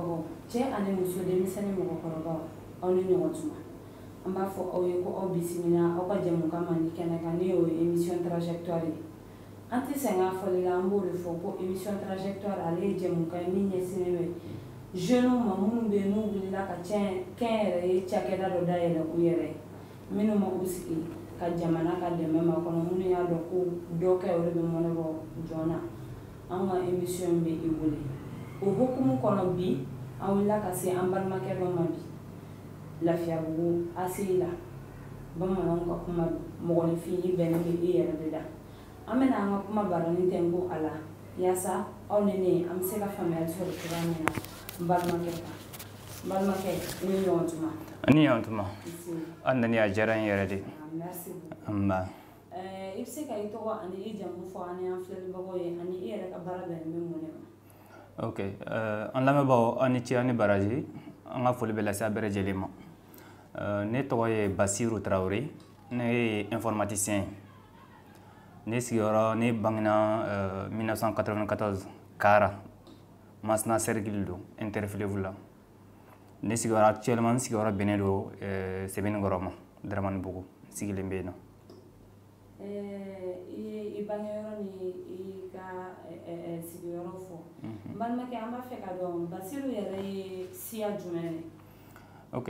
Filɛbagaw, cɛ ani muso, denmisɛnnin, mɔgɔkɔrɔbaw, aw ni ɲɔgɔn tuma. An b'a fɔ aw ye ko aw bisimila aw ka jɛmukan man di kɛnɛ kan, ni o ye émission Trajectoire ye. An tɛ sɛgɛn a fɔli la, an b'o de fɔ ko émission Trajectoire, ale ye jɛmukan ye min ɲɛsinnen bɛ jeunes ma, minnu bɛ yen n'u wulila ka kɛ yɛrɛ ye cakɛda dɔ dayɛlɛ u yɛrɛ ye, minnu ma u sigi ka jamana ka dɛmɛ makɔnɔ, minnu y'a dɔn ko dɔ kɛ o de bɛ mɔnɛ bɔ joona. An ka émission bɛ i wele o hukumu kɔnɔ. Bi, an wulila ka se an balimakɛ dɔ ma bi Lafiyabugu ACI la. Bamananw ka kuma don, mɔgɔninfin, i bɛnnen bɛ i yɛrɛ de la. An bɛna an ka kuma barani tɛnku a la yaasa aw ni ne, an bɛ se ka faamuyali sɔrɔ cogoya min na. N balimakɛ kan, n balimakɛ, i ni ɲɔgɔn tuma. Ni ɲɔgɔn tuma. An nani, a diyara n yɛrɛ de. Merci beaucoup. Nba. I bɛ se ka i tɔgɔ ani i jamu fɔ ani an filɛlibagaw ye, ani i yɛrɛ ka baara bɛnnen bɛ mun de ma? Ok, an lamɛnbaaw, aw ni ce, aw ni baraji. An ka foli bɛ lase a bɛɛ lajɛlen ma. Ne tɔgɔ ye Basiru Tarawele, ne ye informaticien ye. Ne sigiyɔrɔ, ne bangena 1994 Kara, Masina cercle don, Interfleuve la. Ne sigiyɔrɔ, actuellement n sigiyɔrɔ bɛnnen don Sebenikɔrɔ ma, Daramanibugu, n sigilen bɛ yen nɔ. I ye i bangeyɔrɔ ni i ka sigiyɔrɔ fɔ. N balimakɛ, an b'a fɛ ka dɔn, Basiru yɛrɛ ye siya jumɛn ye? Ok,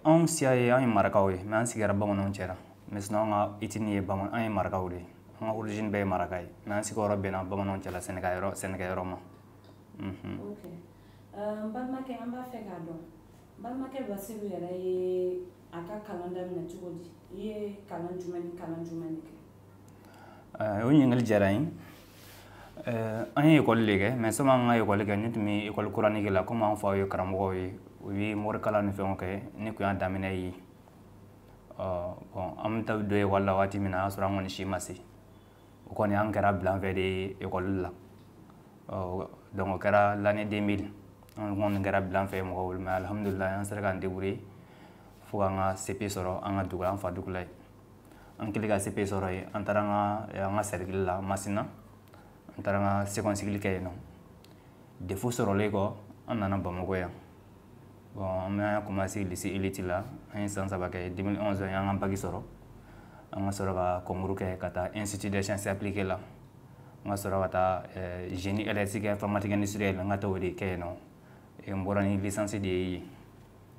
anw siya ye, an ye marakaw ye, mais an sigira bamananw cɛla. Mais sinon an ka ethnie ye bamanan, an ye marakaw de ye. An ka origine bɛɛ ye maraka ye, mais an sigiyɔrɔ bɛnna bamananw cɛla, sɛnɛkɛyɔrɔ, sɛnɛkɛyɔrɔ ma. Ok, n balimakɛ, an b'a fɛ k'a dɔn, n balimakɛ Basiru yɛrɛ ye a ka kalan daminɛ cogo di? I ye kalan jumɛn ni kalan jumɛn de kɛ? O ɲininkali diyara n ye. An ye ekɔli de kɛ, mais sɔmi an ka ekɔli kɛ, ne tun bɛ école coranique la. Komi an faw ye karamɔgɔw ye, u ye morikalan ni fɛnw kɛ, ne tun y'a daminɛ yen. Bon, an bɛ taa don ekɔli la waati min na, a y'a sɔrɔ an kɔni si ma se. O kɔni, an kɛra bilanfɛ de ye ekɔli la. Donc o kɛra l'année 2000, an kɔni kɛra bilanfɛ mɔgɔw bolo, mais alhamdulilayi, an sera k'an débrouiller fo k'an ka CP sɔrɔ an ka dugu la, an fa dugu la yen. An kɛlen ka CP sɔrɔ yen, an taara an ka cercle la Masina, an taara an ka second cycle kɛ yen nɔ. DEF sɔrɔlen kɔ, an nana Bamakɔ yan. Bon, an y'a commencé lycée élite la, an ye san 3 kɛ. 2011, an y'an ka bac sɔrɔ, an ka sɔrɔ ka concours kɛ ka taa Institut des sciences appliquées la. An ka sɔrɔ ka taa génie électrique informatique industrielle, an ka taa o de kɛ yen nɔ. N bɔra ni licence de ye yen.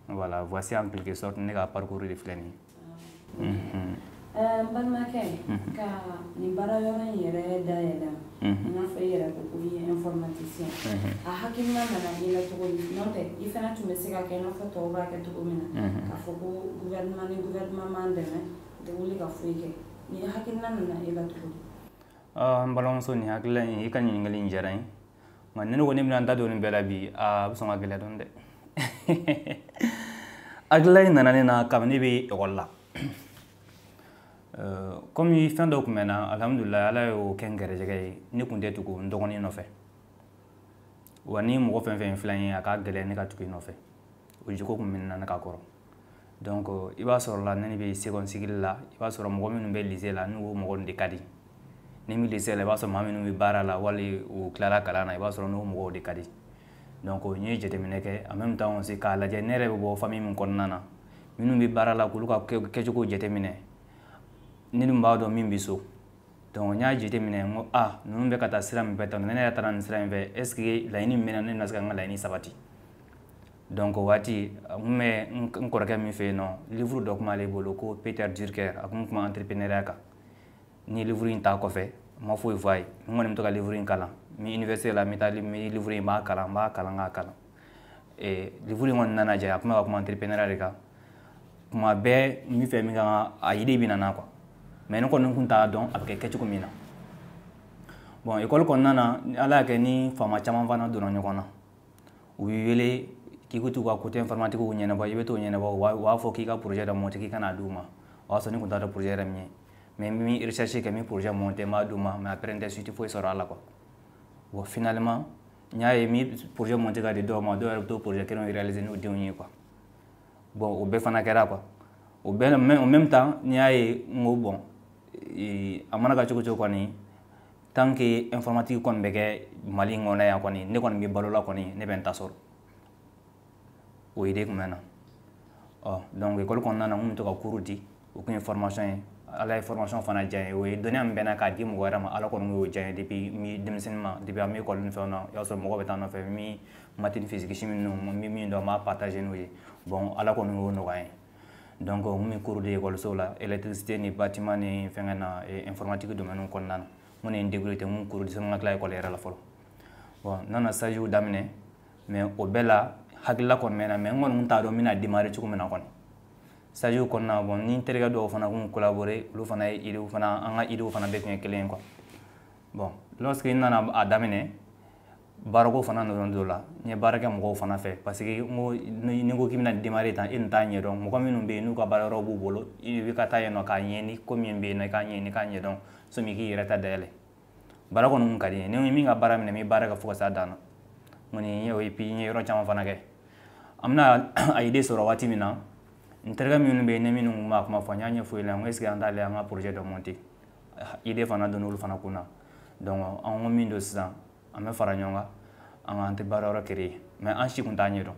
Voilà, voici en quelque sorte ne ka parcours de filɛ nin ye. N balimakɛ, ka nin baara yɔrɔ in yɛrɛ dayɛlɛ, i n'a fɔ i yɛrɛ ko ko i ye informaticien, a hakilina nana i la cogo di? N'o tɛ, i fana tun bɛ se ka kɛ i n'a fɔ tɔw b'a kɛ cogo min na, k'a fɔ ko gouvernement ni gouvernement m'an dɛmɛ, n tɛ wuli ka foyi kɛ. Nin hakilina nana i la cogo di? N balimamuso, nin hakilina in, i ka ɲininkali in diyara n ye, nka ni ne ko ne bɛna n da don nin bɛɛ la bi, a bɛ sɔn ka gɛlɛya dɔɔni dɛ. Hakilina in nana ne na kabini ne bɛ ekɔli la. Komi fɛn dɔ tun bɛ n na, alhamdulilayi, Ala y'o kɛ n garijɛgɛ ye, ne tun tɛ tugu n dɔgɔnin nɔfɛ. Wa ni mɔgɔ fɛn fɛn filɛ ye, a ka gɛlɛn ne ka tugu i nɔfɛ, o jogo tun bɛ ne na ne ka kɔrɔ. Donc i b'a sɔrɔ la, ne bɛ second cycle la, i b'a sɔrɔ mɔgɔ minnu bɛ lycée la, n'u mɔgɔ de ka di. Ni bɛ lycée la, i b'a sɔrɔ maa minnu bɛ baara la wali u tilara kalan na, i b'a sɔrɔ n'o mɔgɔw de ka di. Donc n ye jateminɛ kɛ en même temps aussi k'a lajɛ ne yɛrɛ bɛ bɔ famille min kɔnɔna na, minnu bɛ baara la, k'olu ka kɛcogo jateminɛ, ne dun b'a dɔn min bɛ so. Donc n y'a jateminɛ, n ko a ninnu bɛ ka taa sira min fɛ tan, ne yɛrɛ taara nin sira in fɛ, est ce que laɲini min bɛ na, ne bɛna se ka n ka laɲini sabati? Donc o waati, n kun bɛ n kɔrɔkɛ min fɛ yen nɔ, livre dɔ tun b'ale bolo ko Peter Drucker, a kun kuma entrepreneuriat kan. Ni livre in ta kɔfɛ, n ma foyi fɔ a ye, n kɔni bɛ to ka livre in kalan. N bɛ université la, n bɛ taa n bɛ livre in, n b'a kalan, n b'a kalan k'a kalan. Livre in kɔni nana diya, a kun bɛ ka kuma entrepreneuriat de kan. Kuma bɛɛ n bɛ fɛ min ka a idée bɛ na n na quoi, mais ne kɔni kun t'a dɔn a bɛ kɛ kɛcogo min na. Bon, école kɔnɔna na, Ala y'a kɛ ni faama caman fana donna ɲɔgɔn na, u b'i wele k'i ko t'u ka côté informatique ɲɛnabɔ, i bɛ t'o ɲɛnabɔ, u b'a fɔ k'i ka projet dɔ monter, k'i ka n'a d'u ma. O y'a sɔrɔ ne kun t'a dɔn projet yɛrɛ min ye, mais n bɛ recherche kɛ, n bɛ projet monter, n b'a d'u ma, mais après n tɛ suite foyi sɔrɔ a la quoi. Bon, finalement n y'a ye, n bɛ projet monter ka di dɔw ma, dɔw yɛrɛ bɛ t'o projet kelenw réaliser n'u denw ye quoi. Bon, o bɛɛ fana kɛra quoi. O bɛɛ, mais en même temps, n'i y'a ye, n ko bon, a mana kɛ cogo cogo kɔni, tant que informatique kɔni bɛ kɛ Mali in kɔnɔ yan kɔni, ne kɔni bɛ balo la kɔni, ne bɛ n ta sɔrɔ. O idée tun bɛ n na. Ɔ, donc école kɔnɔna na, n kun bɛ to ka cours di. O kun ye formation ye. Ala ye formation fana diya n ye. O ye dɔnniya min bɛ n na k'a di mɔgɔ wɛrɛ ma, Ala kɔni y'o diya n ye depuis n denmisɛnnin ma. Depuis an bɛ école ni fɛnw na, i b'a sɔrɔ mɔgɔw bɛ taa n nɔfɛ, min maths ni physique, chimie ninnu, n bɛ min dɔn, n b'a partager n'u ye. Bon, Ala kɔni y'o nɔgɔya n ye. Donc n kun bɛ cours di école la, électricité ni bâtiment ni fɛnkɛ na, informatique domaine kɔnɔna na. N kɔni ye n débrouiller ten, n kun cours di sani n ka tila école yɛrɛ la fɔlɔ. Bon, n nana stage daminɛ, mais o bɛɛ la hakilila kɔni bɛ n na, mais n kɔni t'a dɔn n bɛna démarrer cogo min na kɔni. Stage kɔnɔna, bon, ni n terikɛ dɔw fana kun collaborer, olu fana ye idée fana, an ka idée fana bɛɛ tun ye kelen ye quoi. Bon, lorsque n nana a daminɛ, baarako fana nana don la. N ye baara kɛ mɔgɔw fana fɛ, parce que n ko ni ko k'i bɛna démarrer tan, e nin t'a ɲɛdɔn. Mɔgɔ minnu bɛ yen n'u ka baara yɔrɔ b'u bolo, i bɛ ka taa yen nɔ k'a ɲɛɲini, ko min bɛ yen nɔ, i k'a ɲɛɲini k'a ɲɛdɔn, sɔnni k'i yɛrɛ ta dayɛlɛ. Baara kɔni kun ka di n ye. Ni min ka baara minɛ, n bɛ baara kɛ fo ka s'a dan na. N kɔni n ye o. Et puis n ye yɔrɔ caman fana kɛ. An bɛna a idée sɔrɔ waati min na, n terikɛ minnu bɛ yen, ne minnu kun b'a kuma fɔ, n y'a ɲɛfɔ ɲɛna, n ko est ce que an t'ale an ka projet dɔ monter? Idée fana donna olu fana kun na. Donc an ko min don sisan, an bɛ fara ɲɔgɔn kan, an ka an tɛ baara yɔrɔ créer. Mais an si kun t'a ɲɛdɔn.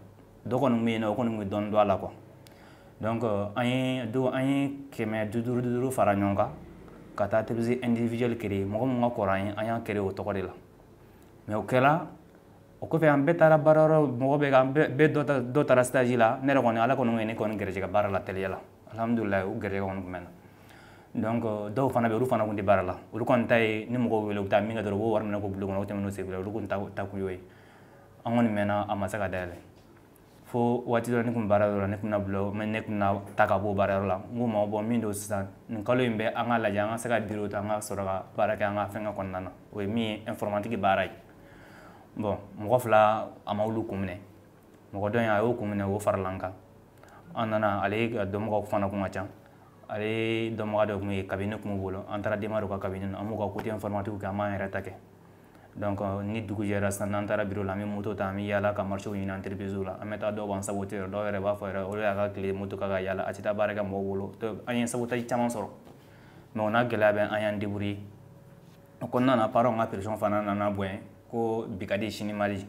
Dɔ kɔni bɛ yen nɔ, o kɔni kun bɛ dɔɔnin dɔn a la quoi. Donc an ye don, an ye 500 500 fara ɲɔgɔn kan ka taa entreprise individuelle créer. Mɔgɔ min ka kɔrɔ an ye, an y'a créer o tɔgɔ de la. Mais o kɛra o kɔfɛ, an bɛɛ taara baara yɔrɔ, mɔgɔ bɛ an bɛɛ dɔ taara stage la. Ne yɛrɛ kɔni, Ala kɔni ye ne kɔni gɛrɛsɛgɛ baara la teliya la, alhamdulilayi, o gɛrɛsɛgɛ kɔni tun bɛ n na. Donc dɔw fana bɛ yen, olu fana kun tɛ baara la. Olu kɔni ta ye ni mɔgɔw wele, u bɛ taa min kɛ dɔrɔn, u b'o wari minɛ k'o bila u kɔnɔ, o tɛmɛn n'o senfɛ. Olu kɔni ta kun y'o ye. An kɔni mɛnna, a ma se ka dayɛlɛ fo waati dɔ. Ne kun baara yɔrɔ la, ne kun na bila, ne kun na ta ka bɔ baara yɔrɔ la. N ko ma bɔn, min don sisan, nin kalo in bɛɛ, an ka lajɛ, an ka se ka bureau ta, an ka sɔrɔ ka baara kɛ an ka fɛnkɛ kɔnɔna na. O ye min ye informatique baara ye. Bon, mɔgɔ fila, a ma olu kun minɛ. Mɔgɔ dɔ in, a y'o kun minɛ, o farala n kan. An nana, ale ka dɔnbagaw fana kun ka ca. Ale dɔnbaga dɔ kun ye cabinet kun b'u bolo. An taara denba dɔ ka cabinet na, an b'u ka côté informatique kɛ, an b'an yɛrɛ ta kɛ. Donc ni dugu jɛra sisan, n'an taara bureau la, an bɛ moto ta, an bɛ yaala ka marché ɲini entreprise la. An bɛ taa, dɔw b'an saboter yɛrɛ. Dɔw yɛrɛ b'a fɔ yɛrɛ, olu y'a ka tile moto k'a ka yaala, a tɛ taa baara kɛ mɔgɔw bolo. An ye sabotage caman sɔrɔ, mais o n'a gɛlɛya bɛ, an y'an débrouiller o kɔnɔna na. Parents ka pression fana nana bonya, ko bi ka di, sini ma di,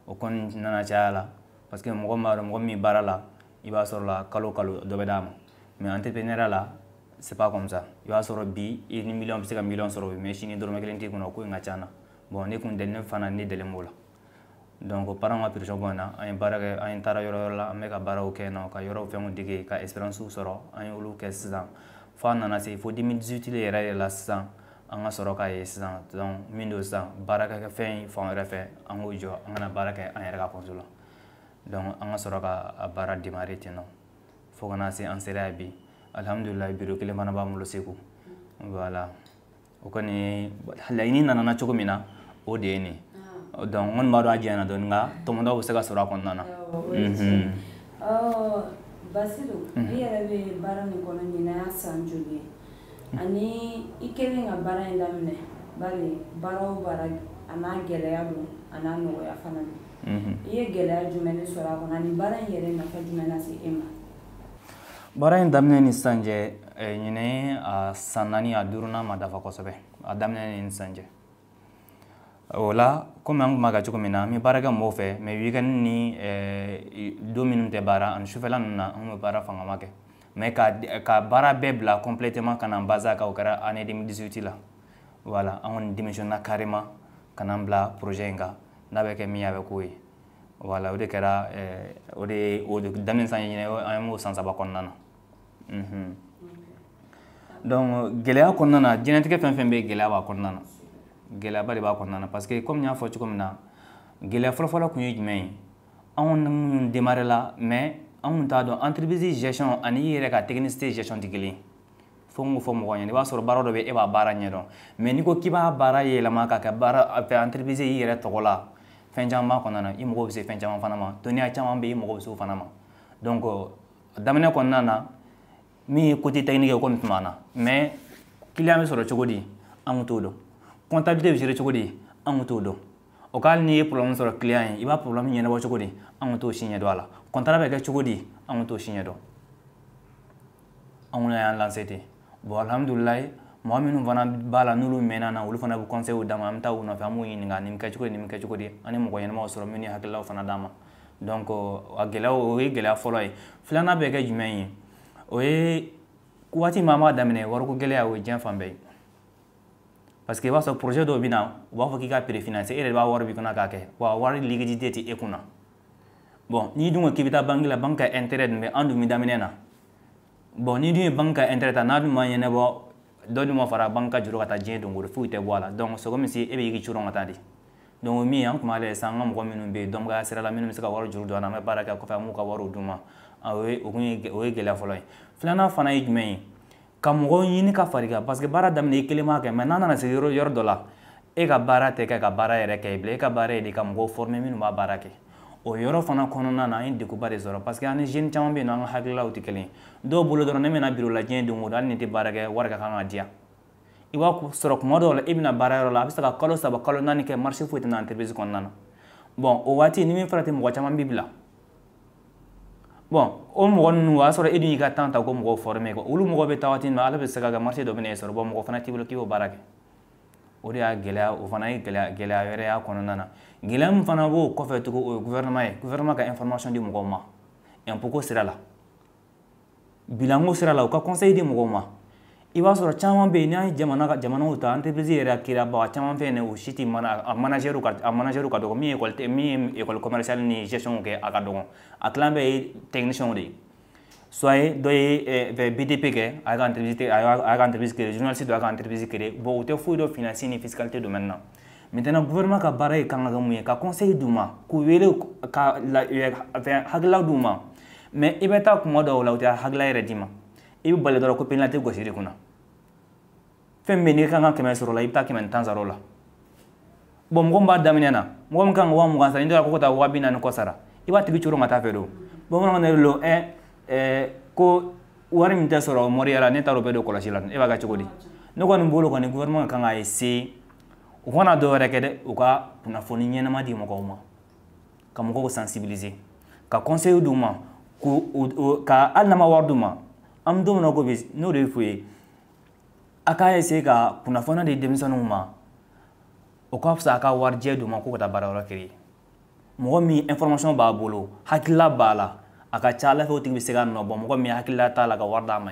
o kɔni nana caya la, parce que mɔgɔ min b'a dɔn, mɔgɔ min baara la, i b'a sɔrɔ la kalo kalo dɔ bɛ d'a ma. Mais entrepreneuriat la, c'est pas comme ça. I b'a sɔrɔ bi, i ni miliyɔn bɛ se ka miliyɔn sɔrɔ, mais sini dɔrɔmɛ kelen t'i kunna. O ko in ka ca na. Bon, ne kun ne fana ne dɛlen b'o la. Donc parents ka pression bɔnna, an ye baara kɛ, an ye taara yɔrɔ yɔrɔ la, an bɛ ka baaraw kɛ yen nɔ, ka yɔrɔw fɛnw dege, ka expérience sɔrɔ. An ye olu kɛ sisan fo a nana se fo 2018 yɛrɛ de la sisan, an ka sɔrɔ k'a ye sisan. Donc min don sisan, baara kɛ fɛn fan wɛrɛ fɛ, an k'o jɔ, an kana baara kɛ an yɛrɛ ka compte la. Donc an ka sɔrɔ ka a baara démarrer ten nɔ fo kana se an sera yan bi, alhamdulilayi. Bureau kelen fana b'an bolo Segu. Voilà, o kɔni laɲini nana cogo min na, o de ye nin. Donc n kɔni b'a dɔn a janyana dɔɔni, nka tɔmɔtaw bɛ se ka sɔrɔ a kɔnɔna na. Basiru, i yɛrɛ bɛ baara nin kɔnɔ ɲinan y'a san joli ye? Ani i kɛlen ka baara in daminɛ, bari baara o baara, a n'a gɛlɛya don, a n'a nɔgɔya fana don, i ye gɛlɛya jumɛn de sɔrɔ a kɔnɔ? Ani baara in yɛrɛ nafa jumɛn lase e ma? Baara in daminɛ ni sisan cɛ, ɲinɛ ye a san 4, a duurunan ma dafa kosɛbɛ a daminɛ ni sisan cɛ. O la, komi an kun b'a kɛ cogo min na, an bɛ baara kɛ mɔgɔw fɛ, mais weekend ni don minnu tɛ baara ani sufɛla ninnu na, an bɛ baara fangama kɛ. Mais ka baara bɛɛ bila complètement ka na base a kan, o kɛra année 2018 la. Voilà, an kɔni démissionna carrément ka n'an bila projet in kan. N'a bɛ kɛ min ye, a bɛ k'o ye. Voilà, o de kɛra o de o daminɛ sisan ɲinɛ, an b'o san 3 kɔnɔna na. Donc gɛlɛya kɔnɔna na, diɲɛlatigɛ fɛn fɛn bɛ yen, gɛlɛya b'a kɔnɔna na, gɛlɛyaba de b'a kɔnɔna na. Parce que comme n y'a fɔ cogo min na, gɛlɛya fɔlɔfɔlɔ kun ye jumɛn ye? Anw minnu démarré la, mais an kun t'a dɔn entreprise gestion ani i yɛrɛ ka technicité gestion tɛ kelen ye. Fo n k'o fɔ mɔgɔw ɲɛna. I b'a sɔrɔ baara dɔ bɛ, e b'a baara ɲɛdɔn, mais n'i ko k'i b'a baara yɛlɛma ka kɛ baara fɛ entreprise i yɛrɛ tɔgɔ la, fɛn caman b'a kɔnɔna na. I mago bɛ se fɛn caman fana ma, dɔnniya caman bɛ yen, i mago bɛ se o fana ma. Donc daminɛ kɔnɔna na, min ye côté technique ye, o kɔni tun b'an na, mais client bɛ sɔrɔ cogo di, an kun t'o dɔn. Comptabilité bɛ gérer cogo di, an kun t'o dɔn. O ka hali n'i ye problème sɔrɔ client ye, i b'a problème ɲɛnabɔ cogo di, an kun t'o si ɲɛdɔn a la. Contrat bɛ kɛ cogo di, an kun t'o si ɲɛdɔn. An kɔni y'an lancer ten. Bon, alhamdulilayi, mɔgɔ minnu fana b'a la, n'olu mɛnna na, olu fana bɛ conseil d'an ma. An bɛ taa u nɔfɛ, an b'u ɲininka nin bɛ kɛ cogo di, nin bɛ kɛ cogo di. An ni mɔgɔ ɲɛnamaw sɔrɔ minnu ye hakililaw fana d'an ma. Donc a gɛlɛya, o ye gɛlɛya fɔlɔ ye. Filanan bɛ kɛ jumɛn ye? O ye waati min an b'a daminɛ, wariko gɛlɛya, o ye diɲɛ fan bɛɛ ye, parce que i b'a sɔrɔ projet dɔw bɛ na, u b'a fɔ k'i ka préfinancer, e yɛrɛ b'a wari b'i kunna k'a kɛ, wa wari liquidité tɛ e kunna. Bon, n'i dun ko k'i bɛ taa banque la, banque ka intérêt dun bɛ an dun bɛ daminɛ na. Bon, n'i dun ye banque ka intérêt ta, n'a dun ma ɲɛnabɔ, dɔ dun ma fara banque ka juru ka taa, diɲɛ don o don foyi tɛ bɔ a la. Donc c'est comme si e bɛ yiri coron ka taa de. Donc min an tun b'a lajɛ sisan, an ka mɔgɔ minnu bɛ yen dɔnbagaya sira la, minnu bɛ se ka wari juru don an na, an bɛ baara kɛ kɔfɛ, an b'u ka wariw d'u ma. O ye o kun ye o ye gɛlɛya fɔlɔ ye. Filanan fana ye jumɛn ye? Ka mɔgɔw ɲini ka far'i kan, parce que baara daminɛ, i kelen b'a kɛ, mais n'a nana se yɔrɔ yɔrɔ dɔ la, e ka baara tɛ kɛ ka baara yɛrɛ kɛ bilen, e ka baara ye de ka mɔgɔw former minnu b'a baara kɛ. O yɔrɔ fana kɔnɔna na, an ye degunba de sɔrɔ, parce que an ni jeune caman bɛ yen nɔ, an ka hakililaw tɛ kelen ye. Dɔw bolo dɔrɔn, ne bɛna bureau la diɲɛ don o don, hali ni tɛ baara kɛ, wari ka kan ka di yan. I b'a sɔrɔ kuma dɔw la, e bɛna baara yɔrɔ la, a bɛ se ka kalo 3, kalo 4 kɛ, marché foyi tɛ na entreprise kɔnɔna na. Bon, o waati ni min farati, mɔgɔ caman b'i bila. Bon, o mɔgɔ ninnu, o y'a sɔrɔ e dun y'i ka temps ta ko mɔgɔw former quoi. Olu mɔgɔ bɛ taa waati min na, Ala bɛ se ka kɛ marché dɔ bɛ na e sɔrɔ. Bon, mɔgɔ fana t'i bolo k'i b'o baara kɛ. O de y'a gɛlɛya, o fana ye gɛlɛya gɛlɛya wɛrɛ y'a kɔnɔna na. Gɛlɛya min fana b'o kɔfɛ tugun, o ye gouvernement ye. Gouvernement ka information di mɔgɔw ma impôt ko sira la, bilan ko sira la, u ka conseil di mɔgɔw ma. I b'a sɔrɔ caman bɛ yen, n'an ye jamana ka jamanaw ta, entreprise yɛrɛ créabaga caman fɛ yen, o si tɛ mana a manager ka, a manager ka dɔgɔ. Min ye école commerciale ni gestion kɛ, a ka dɔgɔ, a tilan bɛɛ ye technicien de ye. Soit ye dɔ ye BTP kɛ, a y'a ka entreprise créer, journaliste dɔ y'a ka entreprise créer. Bon, u tɛ foyi dɔn finance ni fiscalité domaine na. Maintenant, gouvernement ka baara ye kan ka kɛ mun ye? Ka conseil d'u ma, k'u wele ka fɛn hakilila d'u ma. Mais i bɛ taa kuma dɔw la, u tɛ hakilila yɛrɛ d'i ma, i bɛ bali dɔrɔn ko pénalité gosi i kunna. Fɛn min bɛ n'i kan ka 100 sɔrɔ o la, i bɛ taa 110 sara o la. Bon, mɔgɔ min b'a daminɛ na, mɔgɔ min kan ka 20 000 sara, n'i taara ko ka taa 40 000 kɔ sara, i b'a tigi coron ka taa fɛ don. Bamananw de don ko wari min tɛ sɔrɔ moriya la, ne taara o bɛɛ don kɔlɔsi la, e b'a kɛ cogo di? Ne kɔni bolo kɔni, gouvernement kan ka essayer, u kana dɔ wɛrɛ kɛ dɛ, u ka kunnafoni ɲɛnama di mɔgɔw ma, ka mɔgɔw sensibiliser, ka conseil d'u ma, k'u ka hali n'a ma wari d'u ma, an bɛ don min na ko bi, n'o de ye f'u ye, a k'a essayer ka kunnafoniya di denmisɛnninw ma, o ka fisa a ka warijɛ d'u ma k'u ka taa baara wɛrɛ créer. Mɔgɔ min information b'a bolo, hakilila b'a la, a ka ca Ala fɛ, o tigi bɛ se ka nɔ bɔ mɔgɔ min hakilila t'a la ka wari d'a ma.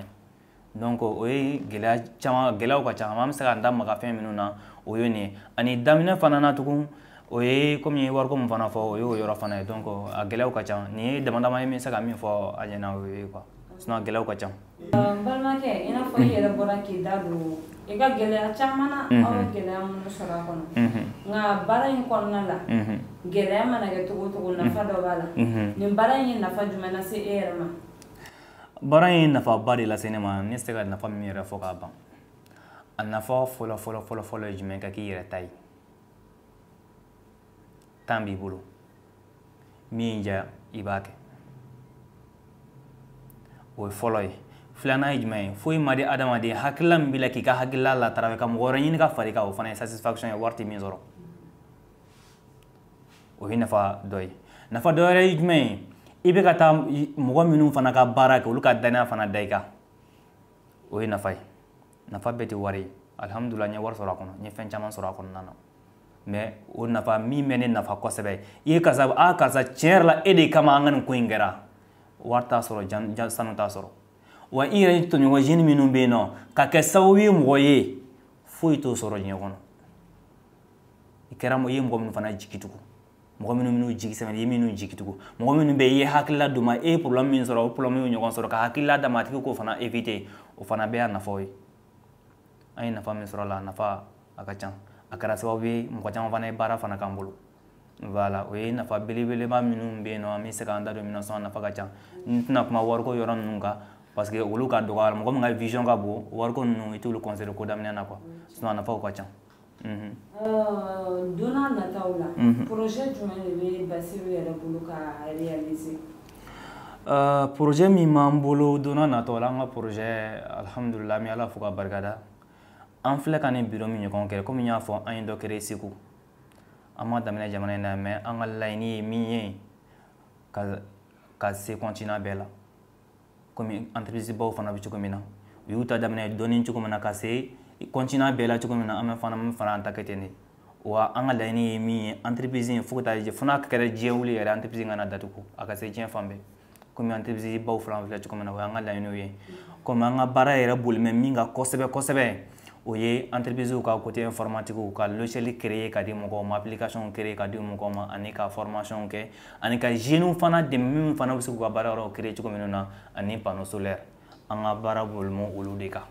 Donc o ye gɛlɛya caman, gɛlɛyaw ka ca, an bɛ se k'an da maga fɛn minnu na, o ye nin ye. Ani daminɛ fana na tugun, o ye komi wariko min fana fɔ, o y'o yɔrɔ fana ye. Donc a gɛlɛyaw ka ca, nin ye dama dama ye min se ka min fɔ a ɲɛna, o ye quoi, sinon gɛlɛyaw ka ca. N balimakɛ, i n'a fɔ i yɛrɛ bɔra k'i da don i ka gɛlɛya caman na, aw ye gɛlɛya minnu sɔrɔ a kɔnɔ, nka baara in kɔnɔna la, gɛlɛya mana kɛ cogo o cogo, nafa dɔ b'a la. Nin baara in ye nafa jumɛn lase e yɛrɛ ma? Baara in ye nafaba de lase ne ma, ne tɛ se ka nafa min yɛrɛ fɔ k'a ban. A nafa fɔlɔ fɔlɔ fɔlɔ fɔlɔ ye jumɛn? Ka k'i yɛrɛ ta ye, temps b'i bolo, min y'i diya i b'a kɛ, o ye fɔlɔ ye. Filanan ye jumɛn ye? Foyi ma di adamaden hakilila min b'i la k'i ka hakilila latara ka mɔgɔ wɛrɛ ɲini ka far'i kan, o fana ye satisfaction ye, wari tɛ min sɔrɔ, o ye nafa dɔ ye. Nafa dɔ wɛrɛ ye jumɛn ye? I bɛ ka taa mɔgɔ minnu fana ka baara kɛ, olu ka danaya fana da i kan, o ye nafa ye. Nafa bɛɛ tɛ wari ye. Alihamudulila, n ye wari sɔrɔ a kɔnɔ, n ye fɛn caman sɔrɔ a kɔnɔna na, mais o nafa min bɛ ne nafa kosɛbɛ, i ye karisa, a karisa, tiɲɛ yɛrɛ la, e de kama an ka nin ko in kɛra. Wari t'a sɔrɔ, sanu t'a sɔrɔ. Wa i yɛrɛ tɔɲɔgɔn jeune minnu bɛ yen nɔ, ka kɛ sababu ye mɔgɔ ye, foyi t'o sɔrɔ diɲɛ kɔnɔ. I kɛra i ye mɔgɔ minnu fana jigi tugu, mɔgɔ minnu minnu jigi sɛmɛ, i ye minnu jigi tugu, mɔgɔ minnu bɛ yen, i ye hakilila d'u ma, e ye problème min sɔrɔ, o problème y'o ɲɔgɔn sɔrɔ, ka hakilila d'a ma, a tigi k'o fana éviter, o fana bɛɛ y'a nafaw ye. An ye nafa min sɔrɔ a la, a nafa a ka ca. A kɛra sababu ye mɔgɔ caman fana ye baara fana k'an bolo. Voilà, o ye nafa belebeleba minnu bɛ yen nɔ, an bɛ se k'an da don min na sɔn, a nafa ka ca. N tɛna kuma wariko yɔrɔ ninnu kan, parce que olu ka dɔgɔ. Mɔgɔ min ka vision ka bon, wariko ninnu, i t'olu conseiller ko daminɛ na quoi, sinon a nafaw ka ca. Don n'a nataw la, projet jumɛn de bɛ Basiru yɛrɛ bolo ka réaliser? Projet min b'an bolo don n'a nataw la, an ka projet, alhamdulillah, an bɛ Ala fo ka barikada. An filɛ ka nin bureau min ɲɔgɔn kɛ, komi n y'a fɔ, an ye dɔ créer Segu, an ma daminɛ jamana in na, mais an ka laɲini ye min ye, ka se continent bɛɛ la, komi entreprise baw fana bɛ cogo min na, u y'u ta daminɛ dɔɔnin cogo min na ka se continent bɛɛ la cogo min na, an bɛ fana an ta kɛ ten de. Wa an ka laɲini ye min ye, entreprise in fo ka taa fo n'a kɛra diɲɛ wuli yɛrɛ, entreprise in kana datugu, a ka se diɲɛ fan bɛɛ, komi entreprise baw fila filɛ cogo min na. O y'an ka laɲiniw ye. Komi an ka baara yɛrɛ boli bɛ min kan kosɛbɛ kosɛbɛ, o ye entreprise ka côté informatique, ka logiciel créer ka di mɔgɔw ma, application créer ka di mɔgɔw ma, ani ka formation kɛ, ani ka jeunes fana dɛmɛ minnu fana bɛ se k'u ka baara yɔrɔw créer cogo min na, ani panneau solaire. An ka baara boli olu de kan,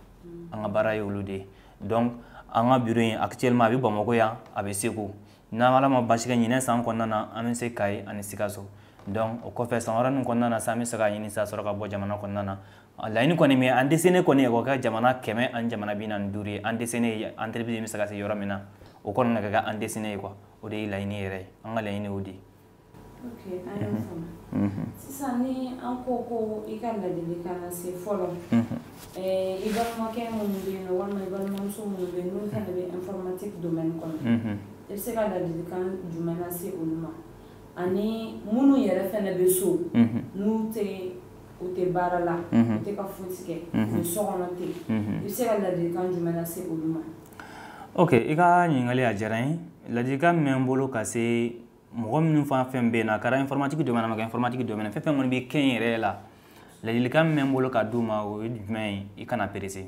an ka baara ye olu de ye. Donc an ka bureau in, actuellement a bɛ Bamakɔ yan, a bɛ Segu. N'an Ala ma basi kɛ, ɲinɛ san kɔnɔna na, an bɛ se Kayi ani Sikaso. Donc o kɔfɛ, san wɛrɛ ninnu kɔnɔna na sa, an bɛ se k'a ɲini sa sɔrɔ ka bɔ jamana kɔnɔna na. Laɲini kɔni min an dessiné kɔni, o ka kɛ jamana 145 ye. An dessiné ye entreprise bɛ se ka se yɔrɔ min na, o kɔni ka kɛ an dessiné ye quoi. O de ye laɲini yɛrɛ ye, an ka laɲini y'o de ye. Ok, an y'o faamu. Sisan ni an ko ko i ka ladilikan lase fɔlɔ, i balimakɛ minnu bɛ yen nɔ, walima i balimamuso minnu bɛ yen, n'olu fana bɛ informatique domaine kɔnɔ, i bɛ se ka ladilikan jumɛn lase olu ma? Ani minnu yɛrɛ fana bɛ so, n'u tɛ u tɛ baara la, u tɛ ka fosi kɛ, u bɛ so kɔnɔ ten, i bɛ se ka ladilikan jumɛn lase olu ma? Ok, i ka ɲininkali a diyara n ye. Ladilikan min bɛ n bolo ka se mɔgɔ minnu fan fɛn bɛ yen nɔ, a kɛra informatique domaine, a ma kɛ informatique domaine, fɛn fɛn kɔni bɛ kɛ n yɛrɛ la, ladilikan min bɛ n bolo ka d'u ma, o ye jumɛn ye? I kana presser,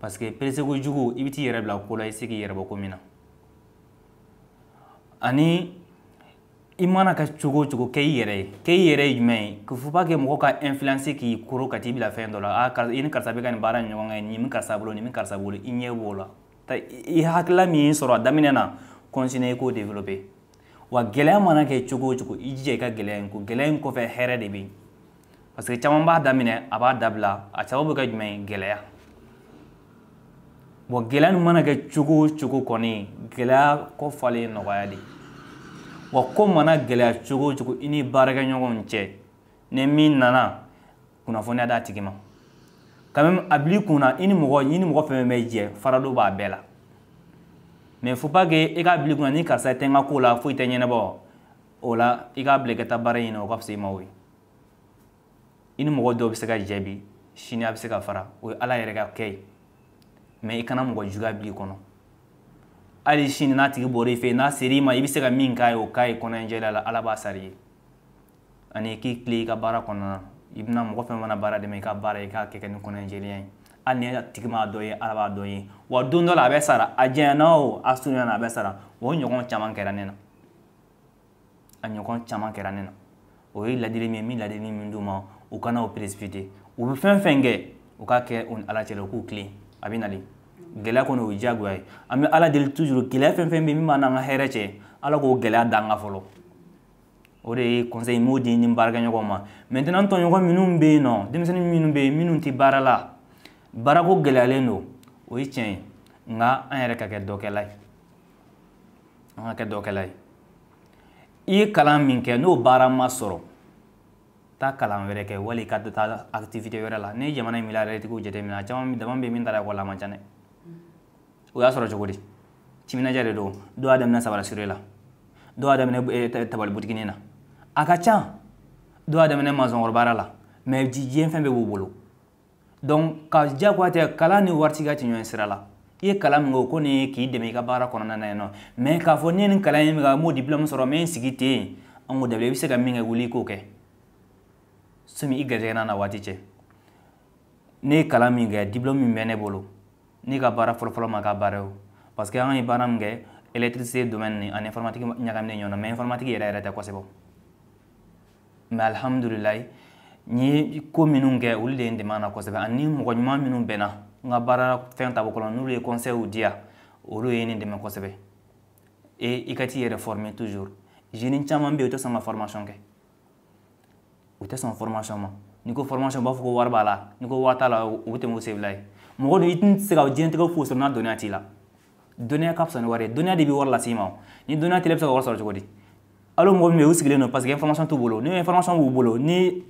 parce que presser kojugu, i bɛ t'i yɛrɛ bila ko la, i tɛ se k'i yɛrɛ bɔ ko min na. Ani i mana kɛ cogo o cogo, kɛ i yɛrɛ ye. Kɛ i yɛrɛ ye jumɛn ye? Qu'il faut pas que mɔgɔ ka influencer k'i koro ka t'i bila fɛn dɔ la. Ah, i ni karisa bɛ ka nin baara in ɲɔgɔn kɛ, nin bɛ karisa bolo, nin bɛ karisa bolo, i ɲɛ b'o la. I hakilila min y'i sɔrɔ a daminɛ na, continuer i k'o développer. Wa gɛlɛya mana kɛ cogo o cogo, i jija i ka gɛlɛya in ko, gɛlɛya in kɔfɛ hɛrɛ de bɛ yen. Parce que caman b'a daminɛ, a b'a dabila. A sababu bɛ kɛ jumɛn ye? Gɛlɛya. Bon, gɛlɛya nin mana kɛ cogo o cogo kɔni, gɛlɛya kɔ falen ye nɔgɔya de ye. Wa ko mana gɛlɛya cogo o cogo i ni baarakɛɲɔgɔnw cɛ, ni min nana kunnafoniya d'a tigi ma, quand même a bil'i kunna, i ni mɔgɔ fɛn fɛn bɛ jɛ, farado b'a bɛɛ la. Mais faut pas que i k'a bil'i kunna ni karisa tɛ n ka ko la, foyi tɛ ɲɛnabɔ o la. I k'a bila i ka taa baara ɲini, o ka fisa i ma. O ye i ni mɔgɔ dɔw bɛ se ka jɛ bi, sini a bɛ se ka fara, o ye Ala yɛrɛ ka kɛ ye. Mais i kana mɔgɔ juguya bil'i kɔnɔ. Hali sini n'a tigi bɔra i fɛ yen, n'a ser'i ma, i bɛ se ka min k'a ye, o k'a ye kɔnɔjɛlenya la, Ala b'a sara i ye. Ani k'i tilen i ka baara kɔnɔna na, i bɛna mɔgɔ fɛn mana baara dɛmɛ, i ka baara, i k'a kɛ ni kɔnɔjɛlenya ye. Hali ni tigi m'a dɔn ye, Ala b'a dɔn ye. Wa don dɔ la a bɛ sara, a janyana o, a surunyana, a bɛ sara. O ɲɔgɔn caman kɛra ne na, a ɲɔgɔn caman kɛra ne na. O ye ladili min ye, n bɛ ladili min d'u ma, u kana o précipiter. U bɛ fɛn fɛn kɛ, u k'a kɛ u ni Ala cɛ la, u k'u tilen, a bɛ nalen. Gɛlɛya kɔni, o ye diyagoya ye. An bɛ Ala deli toujours, gɛlɛya fɛn fɛn bɛ min b'an n'an ka hɛrɛ cɛ, Ala k'o gɛlɛya d'an kan fɔlɔ. O de ye conseil n b'o di ni baarakɛɲɔgɔnw ma. Maintenant, n tɔɲɔgɔn minnu bɛ yen nɔ, denmisɛnnin minnu bɛ yen, minnu tɛ baara la, baarako gɛlɛyalen don, o ye tiɲɛ ye. Nka an yɛrɛ ka kɛ dɔkɛla ye, an ka kɛ dɔkɛla ye. I ye kalan min kɛ, n'o baara ma sɔrɔ, taa kalan wɛrɛ kɛ, wali ka taa activité wɛrɛ la. Ni jamana in milliardaire tigiw jateminɛ, a caman dama bɛ min taara ekɔli la, a man ca dɛ. O y'a sɔrɔ cogo di? Timinadiya de don. Dɔw y'a daminɛ sabara siri la, dɔw y'a daminɛ tabali butikinin na, a ka ca, dɔw y'a daminɛ maçon baara la. Mais diɲɛ fɛn bɛɛ b'u bolo. Donc ka diyagoya tɛ, kalan ni waritigiya tɛ ɲɔgɔn sira la. I ye kalan min kɛ, o ko nin k'i dɛmɛ i ka baara kɔnɔna na yen nɔ. Mais k'a fɔ ne ye nin kalan in kɛ, n m'o diplôme sɔrɔ, n bɛ n sigi ten, an k'o dabila. I bɛ se ka min kɛ, wuli i k'o kɛ sɔmi i garijɛgɛ n'a na waati cɛ. Ne ye kalan min kɛ, diplôme min bɛ ne bolo, ne ka baara fɔlɔ-fɔlɔ ma k'a baara ye o. Parce que an ye baara min kɛ, électricité domaine ni ani informatique ɲagaminen ɲɔgɔn na, mais informatique yɛrɛ yɛrɛ tɛ kosɛbɛ. Mais alhamdulilayi, n ye ko minnu kɛ, olu de ye n dɛmɛ a na kosɛbɛ. Ani mɔgɔ ɲuman minnu bɛnna n ka baara fɛn taabolo kɔnɔ, n'olu ye conseil di yan, olu ye ne dɛmɛ kosɛbɛ. Et i ka t'i yɛrɛ former toujours. Jeune caman bɛ yen, u tɛ sɔn ka formation kɛ, u tɛ sɔn formation ma. N'i ko formation, u b'a fɔ ko wari b'a la. N'i ko wari t'a la, u bɛ tɛmɛ o sen fila ye. Mɔgɔ dun, i tɛ se ka diɲɛtigɛ foyi sɔrɔ n'a dɔnniya t'i la. Dɔnniya ka fisa ni wari ye, dɔnniya de bɛ wari lase i ma. Ni dɔnniya t'i la, i bɛ se ka wari sɔrɔ cogo di? Hali mɔgɔ min bɛ yen, u sigilen don parce que information t'u bolo. Ni information b'u bolo, ni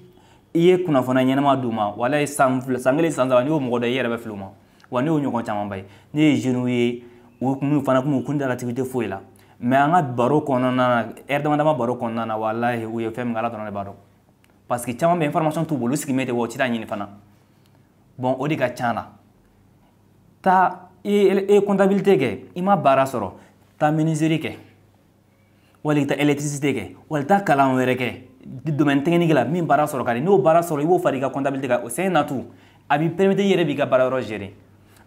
i ye kunnafoniya ɲɛnama d'u ma, walayi, san 2, san 1, san 3, n'i y'o mɔgɔ dɔn, i yɛrɛ bɛ fili o ma. Wa ne y'o ɲɔgɔn camanba ye. Ne ye jeunes ye, u kun fana kun u kun tɛ activité foyi la. Mais an ka baro kɔnɔna na, heure dama dama baro kɔnɔna na, walahi, u ye fɛn min kɛ, Ala dɔrɔn de b'a dɔn. Parce que caman bɛ, information t'u bolo, u sigilen tɛ wa u tɛ taa ɲini fana. Bon, o de ka ca na. Taa i ye comptabilité kɛ, i ma baara sɔrɔ. Taa menuiserie kɛ, wali taa électricité kɛ, wali taa kalan wɛrɛ kɛ domaine technique la min baara sɔrɔ ka di. N'o baara sɔrɔ, i b'o fara i ka comptabilité kan. C'est un atout, a b'i permettre i yɛrɛ b'i ka baara yɔrɔ gérer.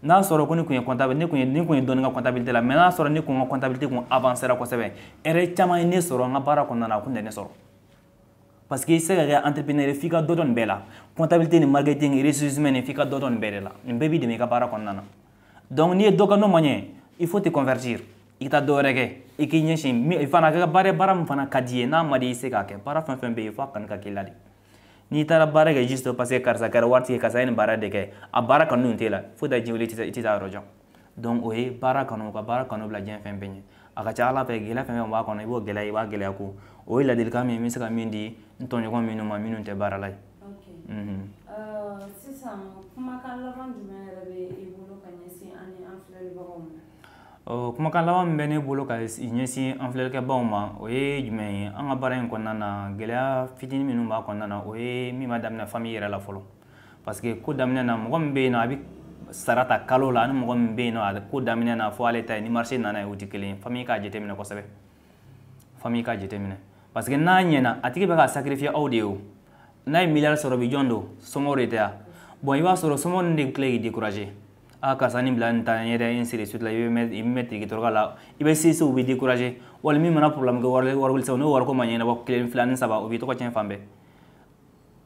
N'a sɔrɔ ko ne kun ye comptable, ne kun ye dɔɔnin ka comptabilité la, mais n'a sɔrɔ ne kun ka comptabilité kun avancera kosɛbɛ, erreur caman ye ne sɔrɔ n ka baara kɔnɔna na, a kun tɛ ne sɔrɔ. Parce que i se ka kɛ entrepreneur ye, f'i ka dɔ dɔn nin bɛɛ la: comptabilité ni marketing, ressources humaines, f'i ka dɔ dɔn nin bɛɛ de la. Nin bɛɛ b'i dɛmɛ i ka baara kɔnɔna na. Donc n'i ye dɔ kɛ, n'o ma ɲɛ, il faut te convertir, i ka taa dɔ wɛrɛ kɛ, i k'i ɲɛsin min fana ka baara, baara min fana ka di i ye. N'a ma di i se k'a kɛ, baara fɛn fɛn bɛ yen, f'a kanu ka k'i la de. N'i taara baara kɛ juste parce que karisa kɛra waritigi ye, karisa ye nin baara de kɛ, a baara kanu t'e la, fo da diɲɛ wuli, i tɛ taa yɔrɔ jan. Donc o ye baara kanu, ka baara kanu bila diɲɛ fɛn bɛɛ ɲɛ. A ka ca Ala fɛ, gɛlɛya fɛn fɛn b'a kɔnɔ, i b'o gɛlɛya, i b'a gɛlɛya ko. O ye ladilikan min ye, n bɛ se ka min di n tɔɲɔgɔn minnu ma, minnu tɛ baara la ye. Sisan, kumakan laban jumɛn yɛrɛ bɛ i bolo ka ɲɛsin an ni an filɛlibagaw ma? Kumakan laban min bɛ ne bolo ka ɲɛsin an filɛlikɛbaw ma, o ye jumɛn ye? An ka baara in kɔnɔna na, gɛlɛya fitinin minnu b'a kɔnɔna na, o ye min b'a daminɛ famille yɛrɛ la fɔlɔ. Parce que ko daminɛ na, mɔgɔ min bɛ yen nɔ, a bɛ sara ta kalo la, ani mɔgɔ min bɛ yen nɔ, a ko daminɛ na fo ale ta ye, ni marché nana ye, o tɛ kelen ye. Famille k'a jateminɛ kosɛbɛ, famille k'a jateminɛ, parce que n'a ɲɛna, a tigi bɛ ka sacrifier aw de ye. O n'a ye miliyari sɔrɔ bi, jɔn don? Somɔgɔw de tɛ yan? Bon, i b'a sɔrɔ somɔgɔw ninnu de bɛ tila k'i décourager: ah, karisa nin bila nin ta ɲɛ dɛ, ainsi de suite la. I bɛ mɛn tiriki tɔrɔkɔ la, i bɛ se u bɛ décourager. Wali min mana problème kɛ wari wari n'o wariko ma ɲɛnabɔ, kelen, fila ni saba, o b'i tɔgɔ tiɲɛ fan bɛɛ.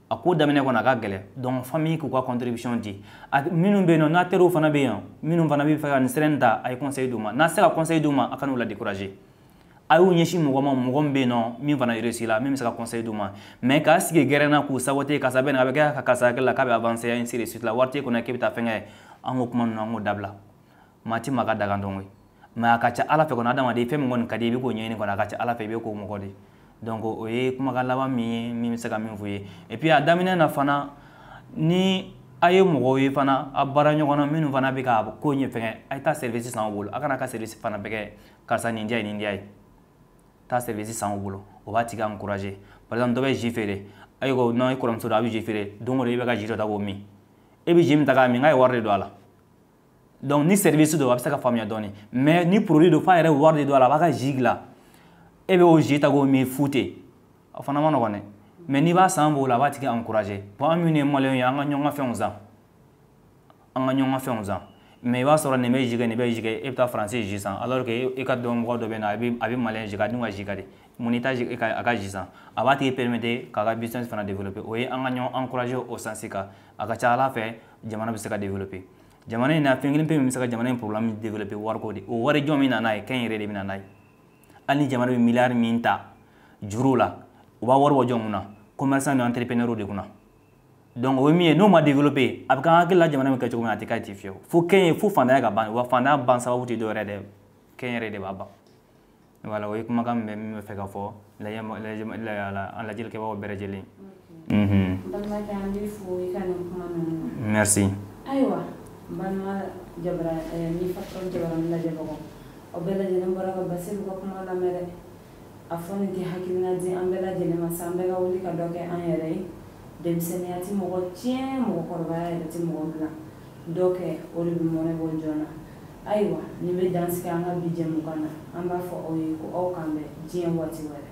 A ko daminɛ kɔnɔ, a ka gɛlɛn. Donc famille k'u ka contribution di. A minnu bɛ yen nɔ, n'a teriw fana bɛ yen, minnu fana bɛ fɛ ka nin sira in ta, a ye conseil d'u ma. N'a se ka conseil d'u ma, a kan'u la décourager. A y'u ɲɛsin mɔgɔ ma, mɔgɔ min bɛ yen nɔ, min fana réussi la, min bɛ se ka conseil d'u ma. Mais k'a sigi gɛrɛn na k'u saboter, karisa bɛ nin, a bɛ kɛ ka karisa hakili la k'a bɛ avancer, ainsi de suite la, wari t'e kunna k'e bɛ taa fɛn kɛ. An k'o kuma ninnu, an k'o dabila. Maa ti maa ka daga dɔn koyi, mais a ka ca Ala fɛ kɔni, adamaden, fɛn min kɔni ka di i bɛ k'o ɲɛɲini kɔni, a ka ca Ala fɛ, i bɛ k'o mɔgɔ de. Donc o ye kumakan laban min ye, min bɛ se ka min f'u ye. Et puis a daminɛ na fana, ni a ye mɔgɔw ye fana, a baara ɲɔgɔn na, minnu fana bɛ ka ko ɲɛ fɛngɛ, a ye taa service san u bolo. A kana ka service fana bɛɛ kɛ karisa nin diya ye, nin diya ye. Taa service san u bolo, o b'a tigi encourager. Par exemple, dɔ bɛ jus feere, e ko non, i kɔrɔmuso don, a bɛ jus feere don o don, i bɛ ka jus dɔ ta k'o min, e bɛ jus min ta k'a min, k'a ye wari de don a la. Donc ni service don, a bɛ se ka faamuya dɔɔni. Mais ni produit don, f'a yɛrɛ wari de don a la, a b'a ka jus dilan, e bɛ o jus ta k'o min fu ten, o fana ma nɔgɔn dɛ. Mais n'i b'a san b'o la, a b'a tigi encourager. Bon, an minnu ye maliyɛnw ye, an ka ɲɔgɔn ka fɛnw san, an ka ɲɔgɔn ka fɛnw san. Mais i b'a sɔrɔ nin bɛ jus kɛ, nin bɛ jus kɛ, e bɛ taa faransi jus san, alors que e ka dɔnmɔgɔ dɔ bɛ na, a bɛ maliyɛn jus kɛ, a dun ka jus ka di. Mun n'i ta a ka jus san, a b'a tigi permettre k'a ka business fana développer. O ye an ka ɲɔgɔn encourager o sens kan. A ka ca Ala fɛ, jamana bɛ se ka développer. Jamana in na, fɛn kelen pe min bɛ se ka jamana in problème développer, wariko de. O wari jɔn min na n'a ye, kɛn yɛrɛ de bɛ na n'a ye. Hali ni jamana bɛ miliyari min ta juru la, u b'a wari bɔ jɔn kunna? Commerçant ni entrepreneur de kunna. Donc o ye min ye, n'o ma développer, a bɛ k'an hakili la jamana bɛ kɛ cogo min na, a tɛ k'a ten fiyewu. Fo kɛn ye, fo fantanya ka ban. Wa fantanya ban sababu tɛ dɔwɛrɛ dɛ, kɛn yɛrɛ de b'a ban. Voilà, o ye kumakan min bɛ min bɛ fɛ ka fɔ an lajɛlikɛbagaw bɛɛ lajɛlen. N balimakɛ, an b'i fo i ka nin kuma ninnu na. Merci. Ayiwa, n balima jabara ni fatɔ jabarani lajɛbagaw, aw bɛɛ lajɛlen bɔra ka Basiru ka kuma lamɛn dɛ. A fɔ nin tɛ hakilina di an bɛɛ lajɛlen ma sa, an bɛɛ ka wuli ka dɔ kɛ an yɛrɛ ye. Denmisɛnninya ti mɔgɔ tiɲɛ, mɔgɔkɔrɔbaya yɛrɛ ti mɔgɔ dilan. Dɔ kɛ, o de bɛ mɔnɛ bɔ joona. Ayiwa, nin bɛ dan sigi an ka bi jɛmukan na. An b'a fɔ aw ye ko aw k'an bɛn diɲɛ waati wɛrɛ.